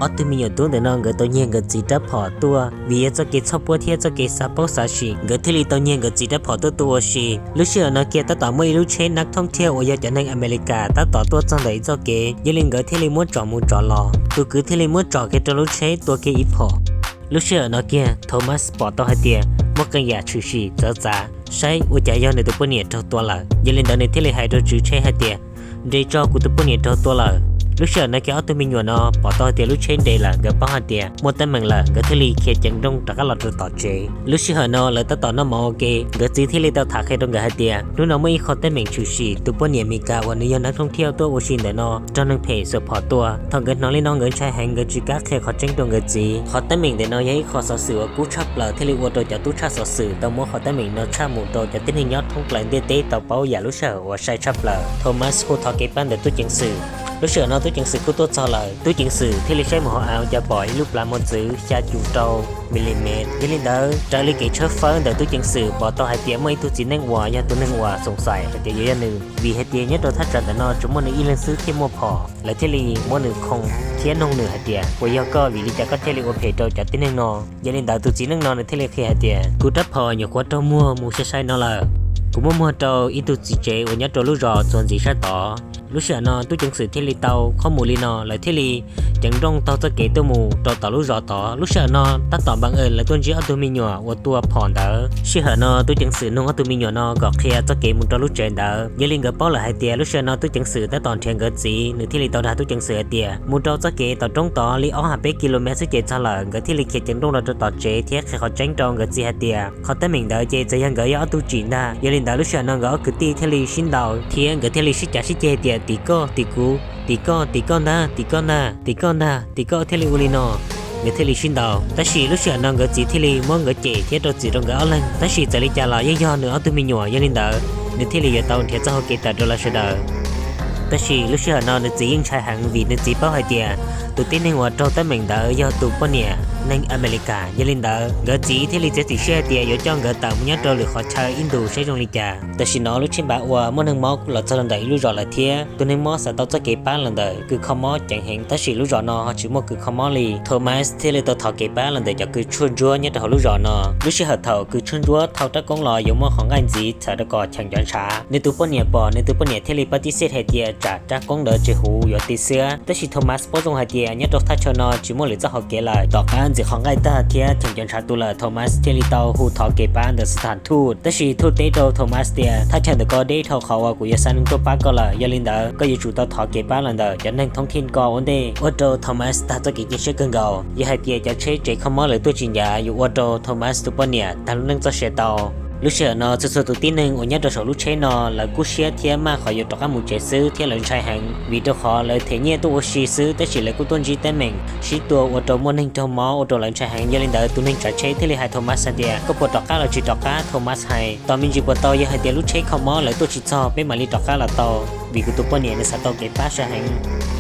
Ob tug me nyuam tub ntawm no nkawd tau nyiag nkawd txiv rab phom tuaj, vim yog txoj kev txhoj puab thiab txoj kev xav paub xav sim, nkawd thiaj li tau nyiag nkawd txiv rab phom tuaj tua ua si. Lub sij hawm no kiag tab tom muaj ib lub tsheb nab thoob thiab uas yog cov neeg Amelikas tab tom tuaj txog ntawm ib txoj kev, yog li nkawd thiaj li muab tsom mus tsom los. Tus kwv thiaj li muab tsom kiag rau lub tsheb tua kiag ib phom. Lub sij hawm no kiag Thomas pom tau hais tias muaj qee yam tshwm sim txawv txav, saib ua cas yog nws tus poj niam raug tua lawm. Yog li ntawd nws thiaj li hais rau tswv tsheb hais tias, nres tso, kuv tus poj niam raug tua lawm. Lub sij hawm no kiag ob tug me nyuam no pom tau hais tias lub tsheb nres lawm, nkawd paub hais tias muaj teeb meem lawm, nkawd thiaj li khiav ceev nrooj rov qab los rau tom tsev. Lub sij hawm no lawv tab tom noj mov ua ke, nkawd txiv thiaj li tau tham qhia rau nkawd hais tias hnub no muaj ib qho teeb meem tshwm sim, tus poj niam Mes Kas uas nws yog nab thoob thiab tuaj ua si ntawm no raug neeg phem xuas phom tua. Thaum nkawd hnov li no nkawd ntshai heev, nkawd tsis kam qhia qhov tseeb rau nkawd txiv. Qhov teeb meem ntawm no yog ib qho xov xwm uas kub tshaj plaws thiaj li ua rau cov tub tshaj xov xwm tau muab qhov teeb meem no tshaj mus rau cov tib neeg nyob thoob plaws ntiaj teb tau paub yam lub sij hawm uas sai tshaj plaws. Thomas hu thov kev pab ntawm tub ceev xwm. Lub sij hawm no tub ceev xwm kuj tuaj txog lawm, tub ceev xwm thiaj li saib mus hauv av cas pom ib lub plav mos txwv xya cum rau milimev. Yog li ntawd raws li kev tshawb fawb ntawm tub ceev xwm pom tau hais tias muaj ib tug txiv neej uas yog tus neeg uas xoom xaim hais tias yuav yog nws, vim hais tias nyob rau thaj tsam ntawm no tsuas muaj nws ib leeg xwb thiaj muaj phom. Lawv thiaj li muab nws khoo thiab noog nws hais tias puas yog koj, vim li cas koj thiaj li ua phem rau cov tib neeg no. Yog li ntawd tus txiv neej no nws thiaj li qhia hais tias kuv rab phom nyuam qhuav raug muag mus sai sai no lawm, kuv muab muag rau ib tug txiv tsev uas nyob rau lub zos txuas ntxiv sab tod. Lub sij hawm no tub ceev xwm thiaj li tau qhov mus li no, lawv thiaj li ceev nrooj taug txoj kev tuaj mus rau tom lub zos tod. Lub sij hawm no tab tom npaj es lawv tuaj ntsib ob tug me nyuam uas tua phom ntawd. Sij hawm no tub ceev xwm nug ob tug me nyuam no kom qhia txoj kev mus rau lub tsev ntawd. Yog li nkawd paub lawm hais tias lub sij hawm no tub ceev xwm tab tom nrhiav nkawd txiv, nws thiaj li tau dag tub ceev xwm hais tias mus rau txoj kev tom roob tod li ob ha peb ki lo mev xwb ces txog lawm. Nkawd thiaj li khiav ceev nrooj los rau tom tsev thiab qhia qhov tseeb rau nkawd txiv hais tias qhov teeb meem ntawd ces txawm yog nkawd yog ob tug tsim ntag. Yog li ntawd lub sij hawm no nkawd ob kwv tij thiaj li sib ntaus thiab nkawd thiaj li sib cav sib ceg hais tias tim koj tim kuv, tim koj tim koj ntag, tim koj ntag, tim koj ntag, tim koj thiaj li ua li no. Nkawd thiaj li sib ntaus, tab sis lub sij hawm no nkawd txiv thiaj li muab nkawd cem thiab rau txim rau nkawd ob leeg. Tab sis txawm li cas los yeej yog nws ob tug me nyuam, yog li ntawd nws thiaj li yuav tau nrhiav txoj hau kev tawm rau lawv sawv daws. Tab sis lub sij hawm no nws txiv yeej ntshai heev vim nws txiv paub hais tias tus tib neeg uas raug teeb meem ntawd yog tus poj niam neeg Amelikas. Yog li ntawd nkawd txiv thiaj li txiav txim siab hais tias yuav coj nkawd tawm mus nyob rau lwm qhov chaw ib ntus saib zoo li cas. Tam sim no lub tshav npav uas muaj neeg mob los txog rau ntawm ib lub zos lawm thiab tus neeg mob xav tau txoj kev pab los ntawm kws kho mob ceev heev, tab sis lub zos no ho tsis muaj kws kho mob li. Thomas thiaj li tau thov kev pab los ntawm cov kws tshuaj ntsuab nyob rau hauv lub zos no. Lub sij hawm thaum kws tshuaj ntsuab thau rab koob los yuav muaj qhov nqaij ntxiv txhawv rau kom cheem cov ntshav. Nws tus poj niam pom, nws tus poj niam thiaj li pab tib xij hais tias tsam rab koob ntawd tsis huv yuav ti xwb. Tab sis Thomas paub zoo hais tias nyob rau thaj chaw no tsis muaj lwm txoj hau kev lawm. Tom qab ntxim qhov nqaij tag thiab cheem cov ntshav tu lawm, Thomas thiaj li tau hu thov kev pab ntawm xa thas thuj. Tab sis thuj teb rau Thomas tias thaj chaw ntawm ko deb dhau qhov uas kuv yuav xa neeg tuaj pab koj lawm, yog li ntawd koj yuav tsum tau thov kev pab los ntawm cov neeg thoob thij koj ua ntej. Ua rau Thomas tag txoj kev cia siab kawg nkaus. Yog hais tias cov tsheb tsev kho mob lawv tuaj tsis ncav yuav ua rau Thomas tus poj niam tag lub neej txoj sia tau. Lub sij hawm no txhua txhua tus tib neeg uas nyob rau saum lub tsheb no lawv kub siab thiab maj qhov yuav rov qab mus tsev xwb thiab lawv ntshai heev vim rau qhov lawv them nyiaj tuaj ua si xwb, tab sis lawv kuj tuaj ntsib teeb meem sib tua ua rau muaj neeg raug mob ua rau lawv ntshai heev. Yog li ntawd tus neeg tsav tsheb thiaj li hais Thomas hais tias koj puas rov qab los tsis rov qab? Thomas hais tos me ntsis puas tau, yog hais tias lub tsheb kho mob lawv tuaj tsis txog peb mam li rov qab los tau, vim kuv tus poj niam nws xav tau kev pab sai heev.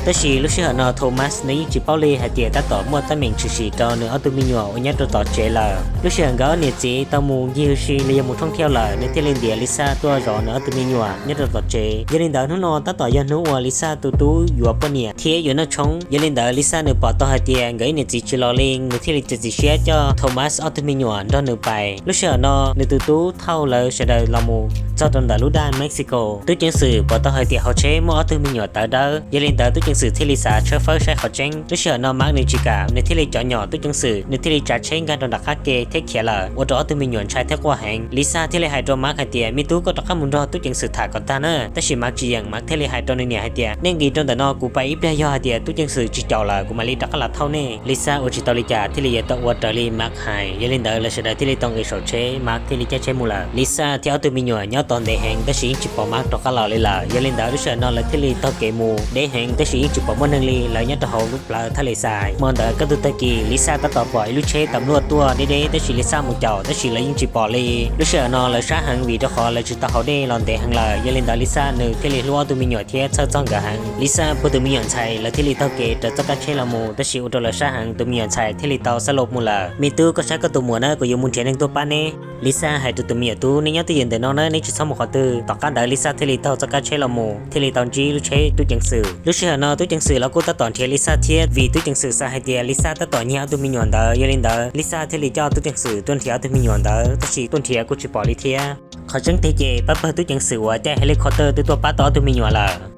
Tab sis lub sij hawm no Thomas nws yeej tsis paub li hais tias tab tom muaj teeb meem tshwm sim rau nws ob tug me nyuam uas nyob rau tom tsev lawm. Lub sij hawm nkawd ob niam txiv tau mus ncig ua si los yog mus thoob thiaj lawm, nws thiaj li ntiav Lisa tuaj zov nws ob tug me nyuam nyob rau tom tsev. Yog li ntawd hnub no tab tom yog hnub uas Lisa tus tub yuav poj niam thiab yuav noj tshoob. Yog li ntawd Lisa nws pom tau hais tias nkawd ib niam txiv tsis los li, nws thiaj li txiav txim siab coj Thomas ob tug me nyuam nrog nws pais. Lub sij hawm no nws tus tub thauj lawv sawv daws los mus txog rau ntawm lub daj Mexico. Tub ceev xwm pom tau hais tias hauv tsheb muaj ob tug me nyuam tawv dawb, yog li ntawd tub ceev xwm thiaj li xav tshawb fawb saib qhov tseeb. Lub sij hawm no Mark nws tsis kam, nws thiaj li cov nyom tub ceev xwm, nws thiaj li tsav tsheb nkag rau nram qab ke thiab khiav lawm, ua rau ob tug me nyuam ntshai thiab quaj heev. Lisa thiaj li hais rau Mark hais tias me tub, koj rov qab mus nrog tub ceev xwm tham kom tag na. Tab sis Mark tsis yeem, Mark thiaj li hais rau nws niam hais tias nej nqis rau ntawm no, kuv pais ib pliag, yog hais tias tub ceev xwm tsis caum lawm kuv mam li rov qab los thauj nej. Lisa ua tsis tau li cas thiaj li yuav tau ua raws li Mark hais. Yog li ntawd lawv sawv daws thiaj li tau nqis saum tsheb, Mark thiaj li caij tsheb mus lawm. Lisa thiab ob tug me nyuam nyob tau ntev heev tab sis yeej tsis pom Mark rov qab los li lawm. Yog li ntawd lub sij hawm no lawv thiaj li taug kev mus deb heev tab sis yeej tsis pom muaj neeg li, lawv nyob rau hauv lub plawv thaj li xais. Hmo ntawd kaj ntug tag kis Lisa tab tom pom ib lub tsheb tam luaj tuaj deb deb tab sis Lisa mus caum tab sis lawv yeej tsis pom li. Lub sij hawm no lawv sab heev vim rau qhov lawv tsis tau haus dej los ntev heev lawm. Yog li ntawd Lisa nws thiaj li hlub ob tug me nyuam thiab txhawj txog nkawd heev. Lisa puag tus me nyuam ntxhais lawv thiaj li taug kev raws txoj kab tsheb los mus tab sis ua rau lawv sab heev, tus me nyuam ntxhais thiaj li tau xa los mus lawm. Me tub, koj saib koj tus muam na, kuv yuav mus nrhiav neeg tuaj pab neb. Lisa hais rau tus me nyuam tub, nej nyob twj ywm ntawm no na, neb tsis txhob mus qhov twg. Tom qab ntawd Lisa thiaj li taug txoj kab tsheb los mus, thiaj li tau ntsib lub tsheb tub ceev xwm. Lub sij hawm no tub ceev xwm los kuj tab tom nrhiav Lisa thiab, vim tub ceev xwm xav hais tias Lisa tab tom nyiag ob tug me nyuam ntawd. Yog li ntawd Lisa thiaj li coj tub ceev xwm tuaj nrhiav ob tug me nyuam ntawd, tab sis tuaj nrhiav kuj tsis pom li thiab. Qhov tseeb tiag ces pab pawg tub ceev xwm uas caij helicopter twb tuaj pab tau ob tug me nyuam lawm.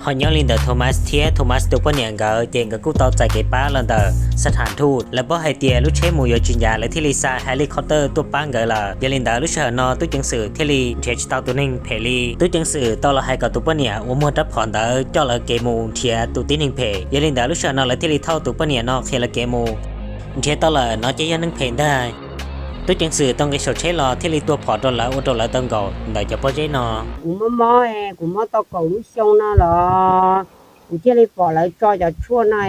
Ho nyob li ntawm Thomas thiab Thomas tus poj niam nkawd ces nkawd kuj tau txais kev pab los ntawm xab tham thuj. Lawv paub hais tias lub tsheb mus yuav tsis ncav, lawv thiaj li xa helicopter tuaj pab nkawd lawm. Yog li ntawd lub sij hawm no tub ceev xwm thiaj li nrhiav tsis tau tus neeg phem li. Tub ceev xwm tau los hais kom tus poj niam uas muag rab phom ntawd coj lawv kev mus nrhiav tus tib neeg phem. Yog li ntawd lub sij hawm no lawv thiaj li thauj tus poj niam no qhia lawv kev mus. Nrhiav tau lawm no ces yog neeg phem ntag. Tub ceev xwm tau nqis saum tsheb los thiaj li tua phom rau lawv ua rau lawv tau nkaum ntawm cov pob zeb no. Kuv mob mob, kuv mob tau kaum lub xyoo no los kuv thiaj li pom lawv tso cov tshuaj no,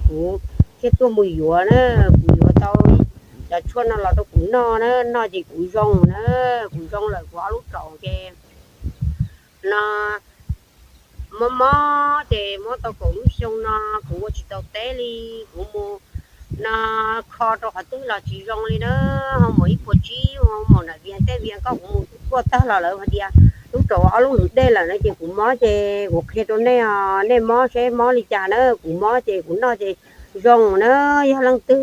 kuv thiaj tuaj mus yuav na. Kuv yuav tau cov tshuaj no los rau kuv noj na, noj ces kuv zoo na, kuv zoo lawm kuv ob lub raum ces no mob mob ces mob tau kaum lub xyoo no kuv ua tsis tau teb li. Kuv mus no kho rau qhov twg los tsis zoo li na. Ho mus ib puas tsib, ho mus nram Vias tej Vias koj, kuv mus kuaj tag los lawv hais tias lub raum ob lub lwm dej lawm no ces kuv mob ces kuv qhia rau nej os, nej mob seb mob li cas na. Kuv mob ces kuv noj ces zoo na. Yog leej twg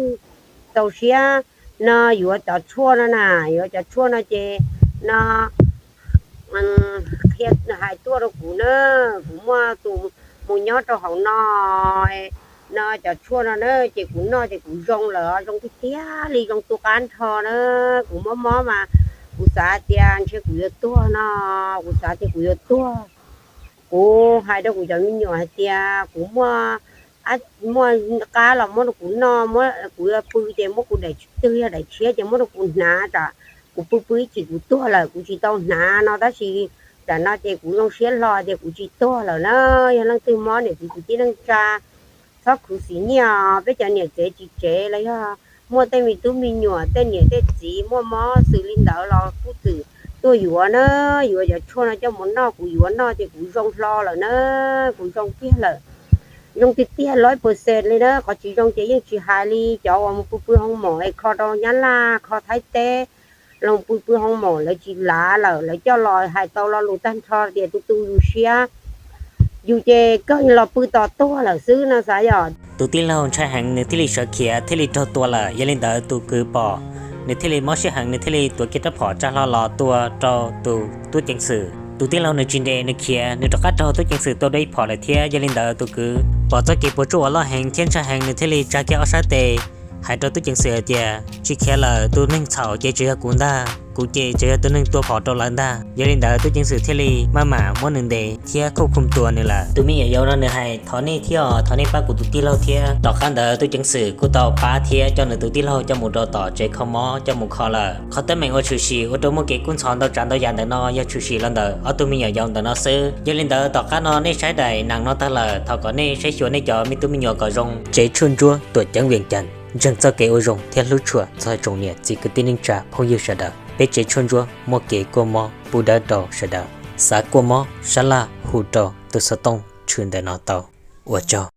txaus siab no yuav cov tshuaj no na, yuav cov tshuaj no ces no qhia hais tuaj rau kuv na. Kuv muaj tus mus nyob rau hauv no, no cov tshuaj no na ces kuv noj ces kuv zoo lawm, zoo tiag tiag li, zoo tu qab nrho na. Kuv mob mob mas kuv xav hais tias ntshe kuv yuav tuag no, kuv xav tias kuv yuav tuag. Kuv hais rau kuv cov me nyuam hais tias kuv muaj, muaj qab los muab rau kuv noj, kuv yuav pw ces muab kuv daim twg yog daim tshiab ces muab rau kuv hnav, tsam kuv pw pw ib chim kuv tuag lawm kuv tsis tau hnav no, tab sis tsam no ces kuv zoo siab hlo tias kuv tsis tuag lawm na. Yog leej twg mob niam txiv kwv tij neej tsa txhob khuv xim nyiaj, peb cov niam tsev txiv tsev los yog muaj tej me tub me nyuam tej niam tej txiv muaj mob xws li ntawd los kuj txwm tuaj yuav na, yuav cov tshuaj no coj mus noj, kuv yuav noj ces kuv zoo hlo lawm na, kuv zoo kiag lawm. Zoo tiag tiag lawm pes xees li na, qhov tsis zoo ces yeej tsis hais li, cov uas mus pw pw hoo maum es kho rau Nyab Laj kho Thaib teb los pw pw hoo maum lawv tsis lav lawm, lawv coj los hais tau lo lus tag nrho tias tu tu yus siab, yus ces kawg los pw tos tuag lawm xwb no xav yom. Tus tij laug ntshai heev nws thiaj li sawv khiav thiaj li raug tua lawm, yog li ntawd tus kwv pom nws thiaj li mob siab heev nws thiaj li tuav kiag rab phom tsa hlo los tua rau tus tub ceev xwm. Tus tij laug nws tsis nres nws khiav nws rov qab raug tub ceev xwm tua dua ib phom lawm thiab, yog li ntawd tus kwv pom txoj kev puas tsuaj uas loj heev thiab ntshai heev nws thiaj li tsa kiag ob sab tes hais rau tub ceev xwm hais tias tsis khiav lawm, tus neeg txhaum ces tseem yog kuv ntag, kuv ces tseem yog tus neeg tua phom rau lawv ntag. Yog li ntawd tub ceev xwm thiaj li maj mam muab nws ntes thiab khum khum tua nws lawm. Tus me nyuam yaus no nws hais thov nej thiab os, thov nej pab kuv tus tij laug thiab. Tom qab ntawd tub ceev xwm kuj tau pab thiab coj nws tus tij laug coj mus rau tom tsev kho mob coj mus kho lawm. Qhov teeb meem uas tshwm sim ua rau muaj kev kub ntxhov ntau tsav ntau yam ntawm no yog tshwm sim los ntawm ob tug me nyuam yaus ntawm no xwb. Yog li ntawd tom qab no nej saib daim nees no tag lawm thov kom nej saib xyuas nej cov me tub me nyuam kom zoo. Tsev tshuaj ntsuab tuam ceeb Vias Cas ntseeg txoj kev ua zoo thiab hlub tshua txog tsoom niam txiv kwv tij neej tsa phooj ywg sawv daws. Peb tsev tshuaj ntsuab muaj kev kuaj mob pub dawb rau sawv daws. Xav kuaj mob sab laj hu rau tus xov tooj tshwm ntawm no tau. Ua tsaug.